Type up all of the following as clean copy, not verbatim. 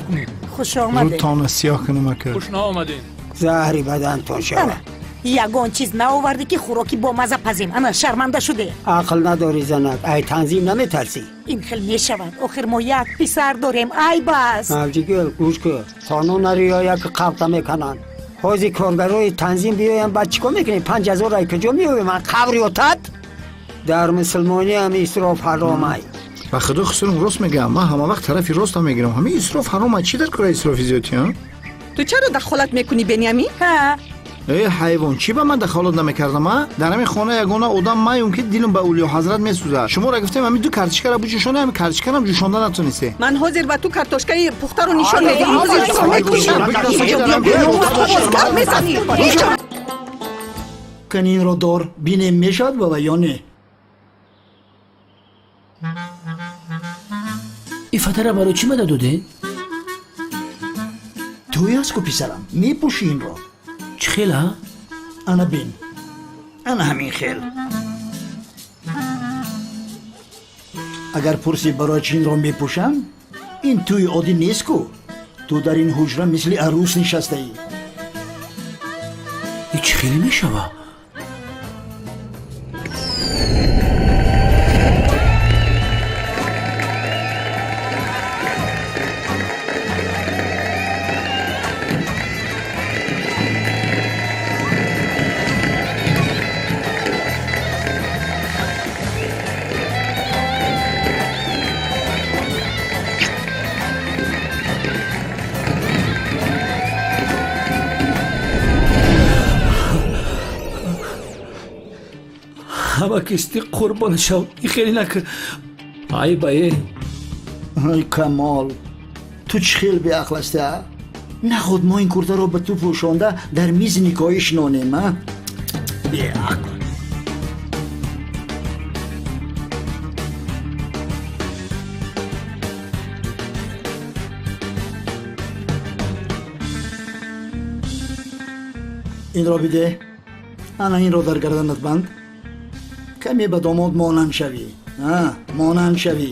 кунед. Хуш омадед. Рӯтонро сиёҳ кунам, ака. Хуш наомадед. Заҳри бадантон шавад. Ягон чиз наовардӣ, ки хӯроки бомаза пазем. Ана, шарманда шуде. Ақл надорӣ, занак, ай танзим наметарсӣ. Ин хел мешавад? Охир мо як писар дорем, айб аст. Мавҷигул, гӯш кун, қонунна риоя ки, қавта мекунанд. Ҳозир коргарои танзим биёянд, баъд чӣ кор мекунем? 5000 ай куҷо меёбем? Ман қабр ётад? Дар мусулмониам исроф ҳаромай. Ба худо, хусурам, рост мегӯям. Ман ҳама вақт тарафи ростам мегирам. Ҳамин исроф ҳаром. Чӣ дар кора исрофи зиёдӣ, а? Ту чаро дахолат мекунӣ, Бениамин? Ҳа. Э, ҳайвон, чӣ ба ман дахолат намекардам, а? Дар ҳамин хона ягона одам маюм, ки дилам ба Улё ҳазрат месӯзад. Шуморо гуфтем, ҳамин ду картишкара буҷӯшона, ҳамин картишкарам ҷӯшонда натонисте. Ман ҳозир ба ту картошкаи пухтаро нишон медиҳам. Ҳозир туро мекушам. Гап мезанӣ. Кани, инро дор, бинем, мешавад бава ё не. Ин фатара барои чӣ мада додед? Тӯй аст ку, писарам, мепӯши инро. Чӣ хела? Ана бин, ана ҳамин хел. Агар пурсӣ, барои чӣ инро мепӯшам, ин тӯи оддӣ нест ку. Ту дар ин ҳуҷра мисли арӯс нишастаӣ. И чӣ хеле мешава? Ҳама кисти қурбон шав, и хеле накар, айбае. Ай Камол, ту чӣ хел беақл ҳастӣ, а? Наход мо ин куртаро ба ту пӯшонда, дар мизи никоҳӣ шинонем, а? Беақл. Инро бидеҳ, ана инро дар гарданат банд, каме ба домод монанд шавӣ. А монанд шавӣ,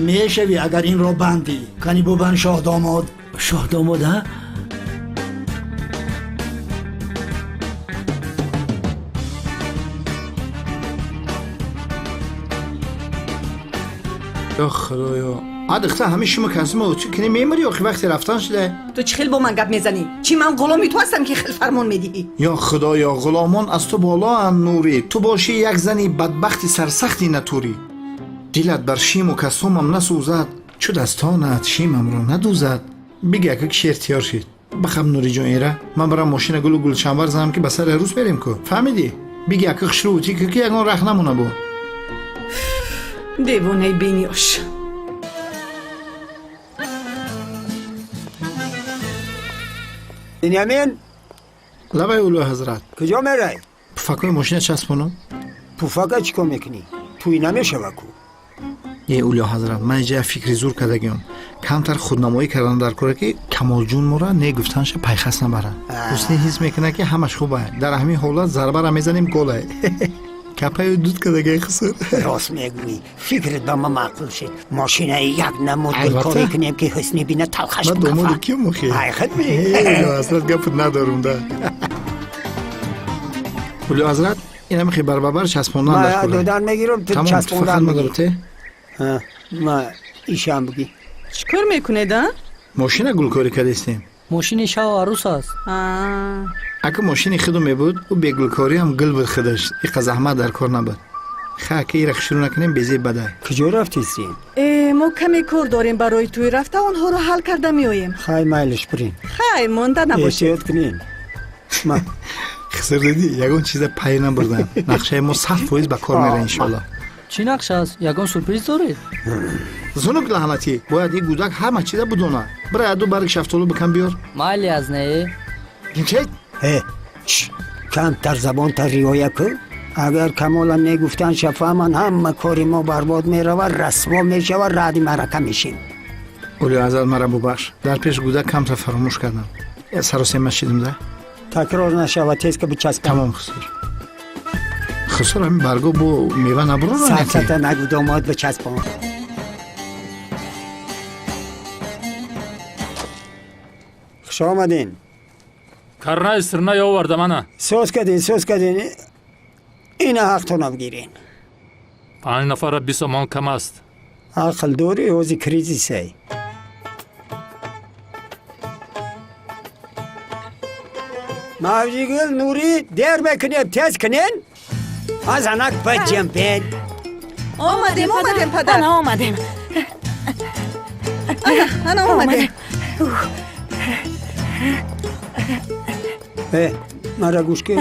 мешавӣ, агар инро бандӣ. Кани, бубанд, шоҳдомод. Шоҳдомод, а? Ё худоё, а духта, ҳамин шумо касима чӣ кини мемири, охи вақте рафтан шуда. Ту чӣ хел бо ман гап мезанӣ? Чӣ, ман ғуломи ту ҳастам, ки хел фармон медиҳӣ? Ё худоё, ғуломон аз ту болоанд, Нурӣ. Ту бошӣ як зани бадбахти сарсахти натурӣ. Дилат бар шиму касумам насӯзад, чу дастонат шимамро надӯзад. Биги, ака, ки шер тиёр шид. Бахаб, Нуриҷон, ира ман барам мошина гулу гулчанбар занам, ки ба сари арӯс мерем ку, фаҳмидӣ? Биги, ака, хушрӯ ути, ки ягон рах намона бо. Девонаи бениёш. Бениамин. Лабай, Улӯ ҳазрат. Куҷо мерай? Пуфакҳои мошина часпонам. Пуфака чӣ кор мекунӣ? Тӯй намешава ку. Е, Улё ҳазрат, ман инҷа як фикри зур кардагиём. Камтар худнамоӣ кардан дар кора, ки Камолҷун мора не гуфтанша пайхас набарад. Ҳусни ҳис мекунад, ки ҳамаш хуба. Дар ҳамин ҳолат зарбара мезанем, голай капаю дуд кардагай, хусур. Рост мегӯӣ, фикрат ба ман маъқул шуд. Мошинаи як намуд Албатта. гулкорӣ кунем, ки Ҳусни бина, талхаш Ман домоди бикафад. ким мухи? Ай худ. Улё ҳазрат, гапут надорум да. Улё ҳазрат, инам хи барбабар часпондан дар Ма кора. додан мегирам, ту Тамом. часпондан Фақат мегирӣ. мадорте. Ма ишам бигӣ. Чӣ кор мекунед, а? Мошина гулкорӣ кардистем. Мошини шав арӯс аст. А. Ака, мошини худу мебуд, ӯ бегулкориам гул буд худаш, иқа заҳмат дар кор набуд. Ха, ки ира шурӯъ накунем, безеб бадай. Куҷо рафтистем? Э, мо каме кор дорем барои тӯй, рафта онҳоро ҳал карда меоем. Хай, майлиш, бирин. Хай, монда набошед. Эҳтиёт кунин. Ма. Хиср, дидӣ, ягон чиза пай набурдам. Нақшаи мо 100% ба кор мера, иншоалло. Чӣ нақша аст? Ягон сюрприз доред? Зунук лаънатӣ, бояд ин гудак ҳама чиза бидона. Бира, яду барги шафтолу бикан, биёр. Майли, аз не. Ҷимшед. Э, камтар забонта риоя кун. Агар Камола негуфтан шафаҳман, ҳама кори мо барбод меравад, расво мешавад, раъди маърака мешем. Олиё ҳазрат, мара бубахш, дар пеш гудак камтар фаромӯш кардам. Саросема шидим да. Такрор нашавад, тез ка бичаспон. Тамом, хусур. Хусур, ҳамин барго бо мева набурора? Сафсата нагу, домод, бичаспон. Хуш омадин. Карнай сирнай овардам ана. Соз кардин, соз кардин. Ина ҳақтона бигирин. 5 нафара 20 сомон кам аст. Ақл дорӣ, ҳози кризисай. Мавҷигул, Нурӣ, дер мекунем, тез кунен. Аз анак баҷамбен. Омадем, омадем, падар. Ана омадем. Ана, ана омадем. Мара гӯш ки,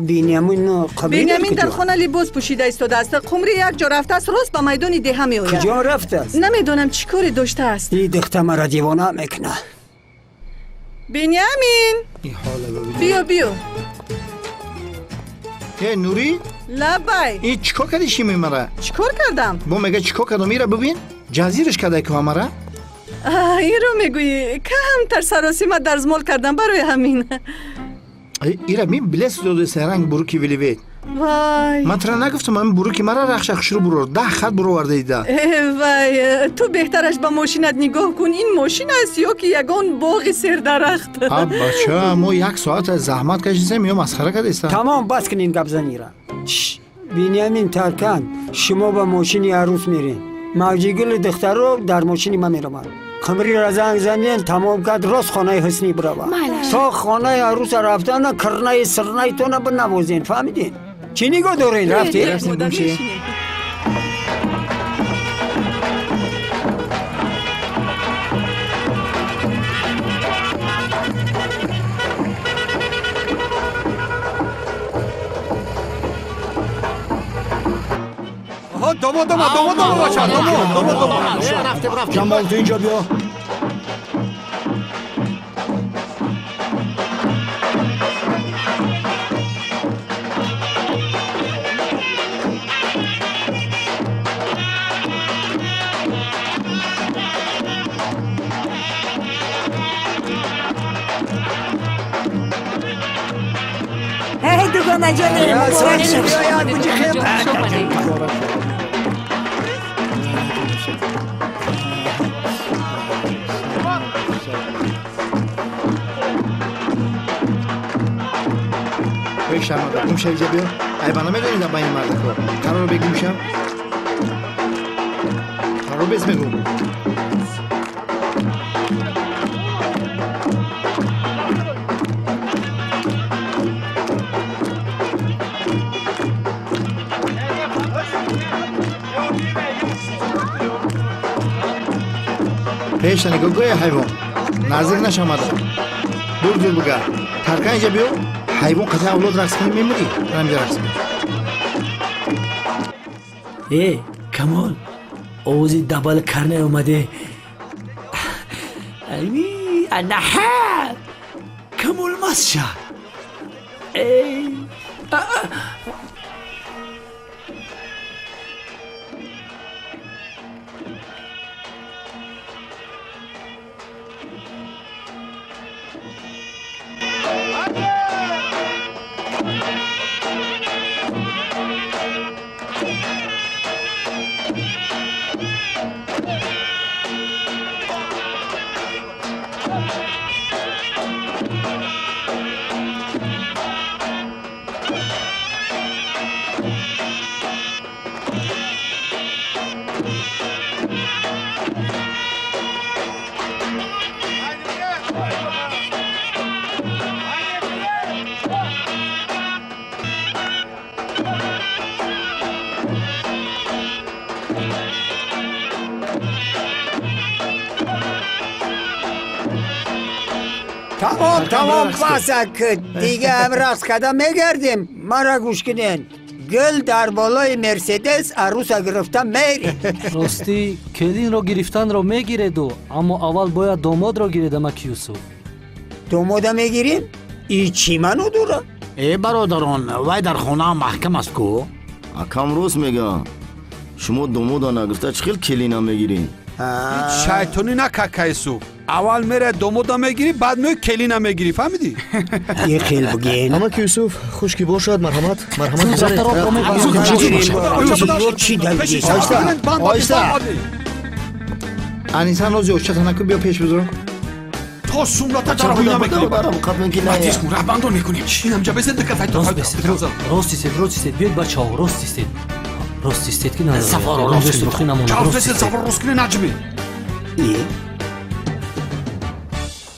Бениамин қабри Бениамин дар хона либос пӯшида истодааст. Қумрӣ як ҷо рафтааст, рост ба майдони деҳа меояд. Куҷо рафтааст? Намедонам, чӣ коре доштааст. И духта мара девона мекунад. Бениамин, биё, биё. Э, Нурӣ? Лабай. И чӣ кор кардӣ шими мара? Чӣ кор кардам? Бо мега чӣ кор кардам, ира бибин. Ҷазираш кардай ку мара? Инро мегӯӣ? Камтар саросима дарзмол кардам барои ҳамин. Ира мин билес дода ранг буруки веливет. Вай. Ман тура нагуфтам, ҳамин буруки мара рахша хушрӯ бурор. 10 хат буроварда ида. Вай, ту беҳтараш ба мошинат нигоҳ кун. Ин мошин аст ё ки ягон боғи сердарахт? А бача, мо як соат заҳмат кашидем, ё масхара кардеста. Тамом, бас кунин гапзанира. Бениамин, Таркан, шумо ба мошини арӯс мерин. Мавҷигули духтаро дар мошини ман мераванд. Қумриро занг занен, тамом кард, рост хонаи Ҳусни бирава. То хонаи арӯса рафтана кирнаи сирнаитона бинавозен, фаҳмидин? Чӣ нигоҳ дорен? Рафтем? Домо, домо, домо, домо, бача, домо, домо, домо. Ҷамол, ту инҷо биё. Эй, дугонаҷоне, муборак шуд. Шармада, гум шав иҷа биё. Айба намедонӣ дар байни мардако. Қароро бегум шав. Қароро бес мегум. Пешта нигоҳ гӯя ҳайвон. Наздик нашамада. Дур дур бига. Таркан иҷа биё. Ҳайвон қатъи авлод рақс кунӣ мемирӣ. Рамҷа рақс кун. Э, Камол, овози дабал карнай омаде. Анаҳа! Камол масша. Эй! Тамом, тамом, басак. Дига ҳам рақс карда мегардем. Мара гӯш кунен. Гул дар болои Мерседес арӯса гирифта мерем. Ростӣ, келинро гирифтанро мегиреду, аммо аввал бояд домодро гиред, амаки Юсуф. Домода мегирем? И чӣ маъно дорад? Э, бародарон, вай дар хонаам маҳкам аст ку? Акам рост мегӯям. Шумо домода нагирифта чӣ хел келина мегиред? Шайтонӣ накака Юсуф. Аввал мере домода мегирӣ, баъд меои келина мегирӣ, фаҳмидӣ? Е хел бигин. Амаки Юсуф, хуш ки бошад, марҳамат, марҳамат. Чӣ далел? Оҳиста. Аниса, нози очата наку, биё пеш бизор. То То сумната дароҳӣ намекунӣ. Тез кун, раҳбандон мекунем. Инамҷа безед дикатай. Рост бесед, рост истед, рост истед. Биёед, бачаҳо, рост истед, рост истед, ки Сафоро рост кунед. сурхӣ намонад. Чавз Рост бесед. истед. Сафоро рост кунӣ, Наҷмӣ. Е.